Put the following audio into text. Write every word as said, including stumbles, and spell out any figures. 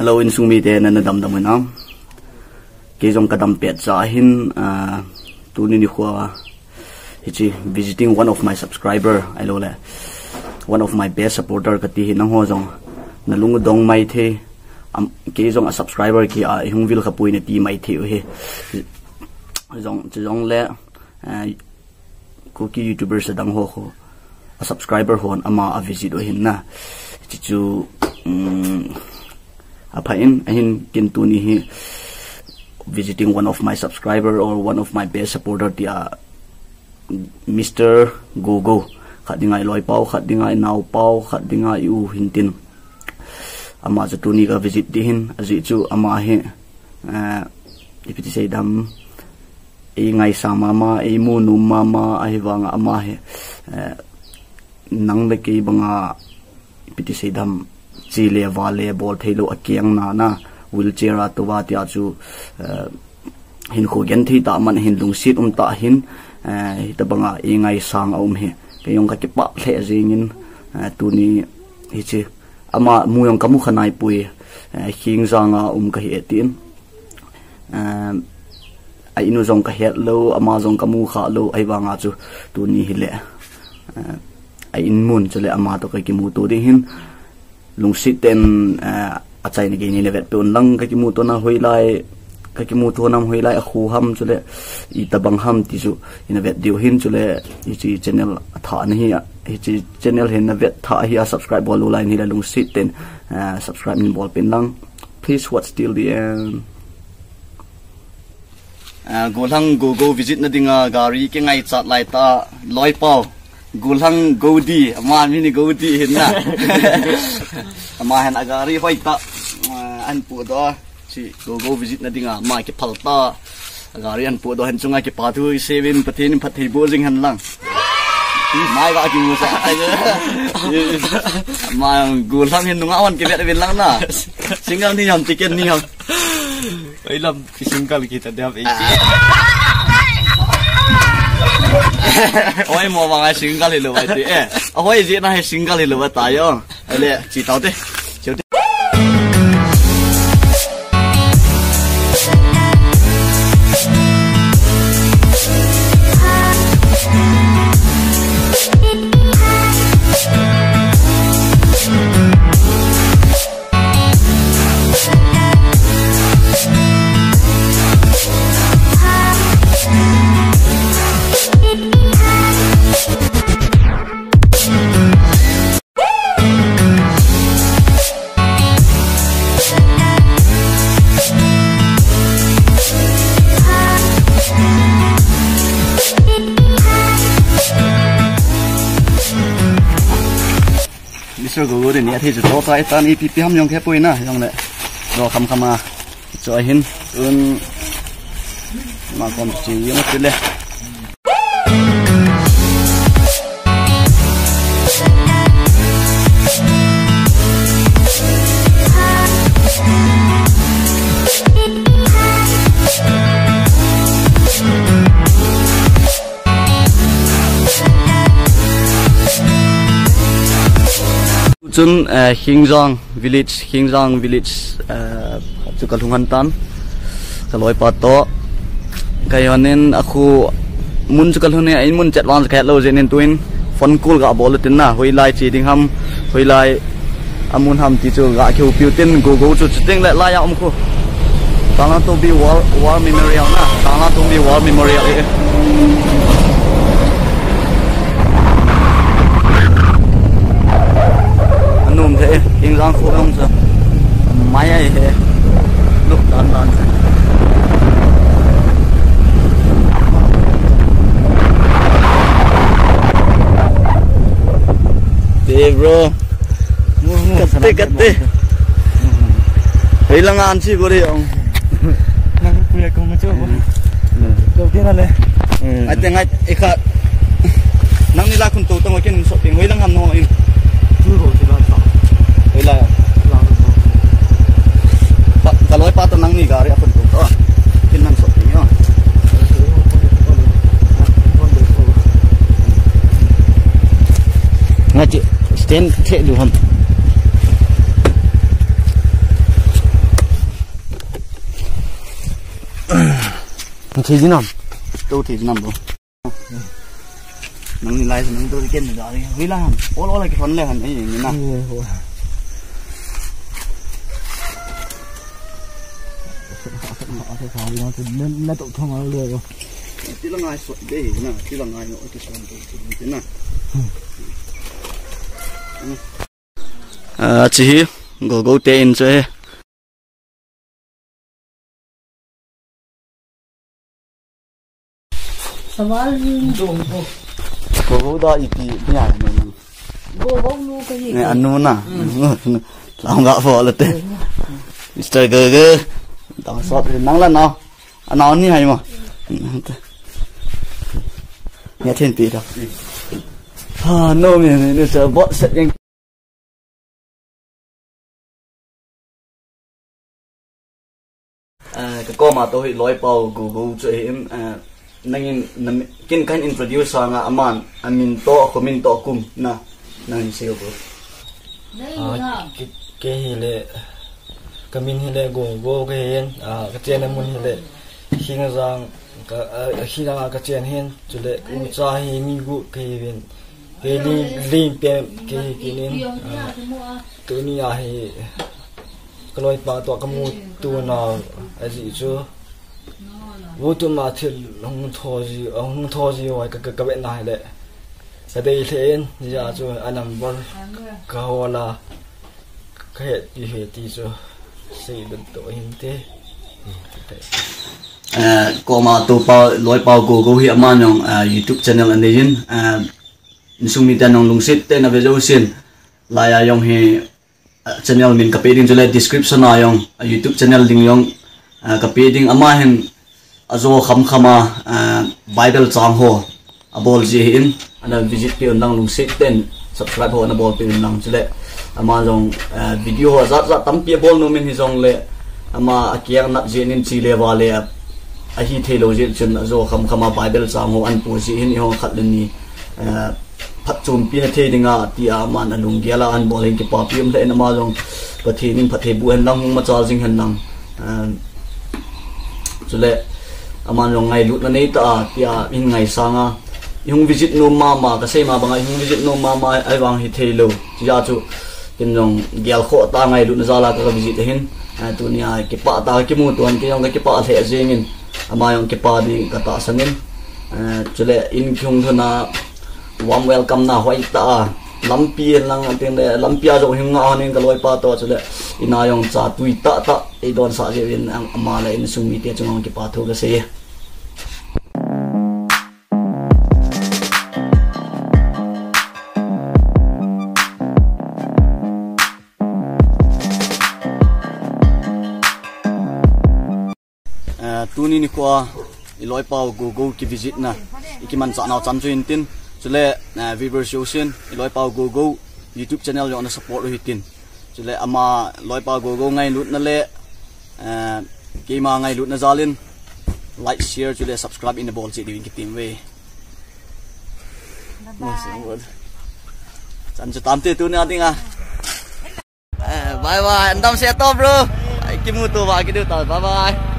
Hello, insung mite, nana damdam uvem? Kei jong kadam pet cha ahin, ah, tuni nikho hiche visiting one of my subscriber, ahilou le one of my best supporter kati hi, nangho jong nalung u dong maithei, am, kei jong a subscriber kihi a ihung vil khapoi nati maithei u hi. Jong, chujongle, ah, Kuki YouTubers adang ho khu, a subscriber hon ama a visit u ahin na. Hichu, um, apha in, ahin ken tuni hi visiting one of my subscriber or one of my best supporter tia Mister Gogo. Khat dinga i loipau, khat dinga i naopau, khat dinga i u hintin. Ama chu tuni ka visit ding ahin, ajeh chu ama hi, eh, ipi ti seidam, eingaisang mama, eimu nom mama, ahivanga ama hi, eh, nang le kei banga, ipi ti seidam, che le va le bol theilou akeng nana, wheelchair a touva tia chu, eh, hinkho genthei tah man ahin, lungset um tah ahin, eh, hitabanga eingaisang a um hi. Kei jong kakipah lheh jengin, eh, tuni hiche ama mu jong kamu kha naipoi, eh, Khengjang a um kahi e tin. Eh, a in u jong kahet lou, ama jong kamu kha lou, ahivanga chu tuni hile, eh, a in mun chule ama toh kakimuto ding ahin, lungset tah in, eh, achaina gei neina vetpeh un lang, kakimuto na hoilai, kakimuto nam hoilai a khu ham chule itabang ham ti chu ina vet diu ahin, chule hiche channel athah na hi, hiche channel hi na vet thah hi a subscribe bol lou lai in hile lungset tah in, eh, subscribe neibol peh in lang. Please watch till the end. Ah, Gollhang Gogo visit na dinga gari kingaichat lai ta, loipau. Gollhang Godi, ama min hi Godi ahin na. Ama hin a gari hoitah, ah, ahin pohdoh a. Hiche Gogo visit na dinga ama kiphal ta. A gari ahin pohdoh a hin chunga kipathu isei uvin, Pathen in phatthei boh jing hen lang. Mai ga kimu sa. Ama Gollhang hin nunga hon kivet uvin lang na. Single ni ham, ticket ni ham. Oi lam, single kita dia. Oi mo banga single hilou bai ti. Eh, oi jeh na hi single hilou bai ta jo. Ale, chi tau te. Chi tau te. Mister Gogo de ni athi chu to tai tan ipi pi ham jong khe poi na jong le. Do kham kham a. Cho hin un ma kom chi jong ti le. Chun, eh, Khengjang village, Khengjang village, eh, chu kalhung han tan. Ka loipa toh. Kei hon in a khu mun chu kalhung e, a in mun chet vang kahet lou jeh in tuin phone call ga bol tin na, hoilai che ding ham, hoilai a mun ham ti chu ga kihoupi u tin, Gogo chu chuteng le lai a um khu. Tanglang Tobi War, War Memorial na, Tanglang Tobi War Memorial e. Anom the e, Khengjang khu jong chu. Mai ai he. Luk dan dan. Te bro. Katte, katte. Hei lang an chi ko re ong. Nang puya ko ma cho ko. Lo te na le. Ai te ngai e kha. Nangni la khun to tang ken so ting hoi lang ham no in. Chu ro chu la sa. Hoi la. La. Ka, ka loipa toh nangni gari a khun to. Ken nang so ting yo. Ngai ti stand the du ham. Thei jinam. Tou thei jinam bo. Nang ni lai nang tou ken ni da ri. Hui la han. Ol ol ki hon le han ai ni na. Na tou thong a le. Ti la ngai so de na. Ti la ngai no ti son de ti na. Ah, chi hi, Gogo te in chu hi. Sawal hi. Gogo da ipi ni a ni. Gogo nu ka hi. Ne anu na. Lang ga fo la te. Mister Gogo. Dang sot nang la na. Ana ni hai ma. Ne then pi da. Ha no mi ni sa bot set yang. Eh, ka koma tou hi Loipau Gogo chu hi in, eh, nangin na mi-, kin kan introduce sanga aman, amin to, a khomin to, kum na, nang hi seo bro. Ah, ki, ki hi le, ka min hi le Gogo ka hin, ah, ka chen a mun hi le, Hingjang, ka, ah, Hingjang ka chen hin, chu le, u cha hi mi gu ka hi vin, Kei li, li pen, kei, kei nin, ah, tuni a hi, ka loipa toh ka mu tu na, a ji chu. Vu tu ma thil hung tho ji, hung tho ji wai ka, ka, ka ve na le. Ka dei le in, ja chu a number ka ho la, ka he ti he ti chu. Sei dun to hin te. Eh, koma tou pa, Loipau Gogo hi aman jong, eh, YouTube channel anei in, eh, Insung mite nang lungset tah in ave jousen. Laiya jong hi, ah, channel min ka pe ding chule description a jong, ah, YouTube channel ding jong, ah, ka pe ding ama hin ajo khamkham a, ah, Bible chang ho abol ji ahin, ana visit peh un lang lungset tah in subscribe ho ana bol peh un lang chule ama jong, ah, video ho jat jat tampi abol nom in hijongle ama akiang nat jeh in chele vale ahi theilou jeh chun ajo khamkham a Bible chang ho ana pu ji ahin eihon khat le ni, ah, phatchompi na thei dinga, tia aman alunggel a ana bol hin kipapi um lheh in ama jong Pathen in phatthei boh hen lang hung machal jing hen lang. Ah, chule aman jong ngailutna nei tah a, tia hin ngaisang a. I hung visit nom mama, ka sei ma banga i hung visit nom mama, ahivang hi theilou. Hijeh chun, ken jong gelkhoh tah a ngailutna jal a ka, ka visit ahin. Ah, tunia kipah tah a kimuto in, kei jong ka kipah lheh jeng in. Ama jong kipah ding ka tahsan in. Ah, chule in kihung lhun a, warm welcome na hoitah a, lampi in lang, tin le, lampi a jong hin nga hon in ka loipa toh, chule in a jong cha tui tah tah eidonsah jeh uvin, ama le insung mite chunga kipathu ka sei e. Eh, tuni nikho a i loipa u Gogo kivisit na, i kimanchah nau chan chu hin tin, chule, eh, viewers jousen i loipa u Gogo YouTube channel jong na support u hitin. Chule ama loipa u Gogo ngailutna le, eh, keima ngailutna jal in like, share chule subscribe in bol cheh diuvin kitem uve. Bye bye. Chan chu tam te tuni a dinga. Eh, bye bye. Andam se to, bro. Ai, kimuto ba kidu ta. Bye bye.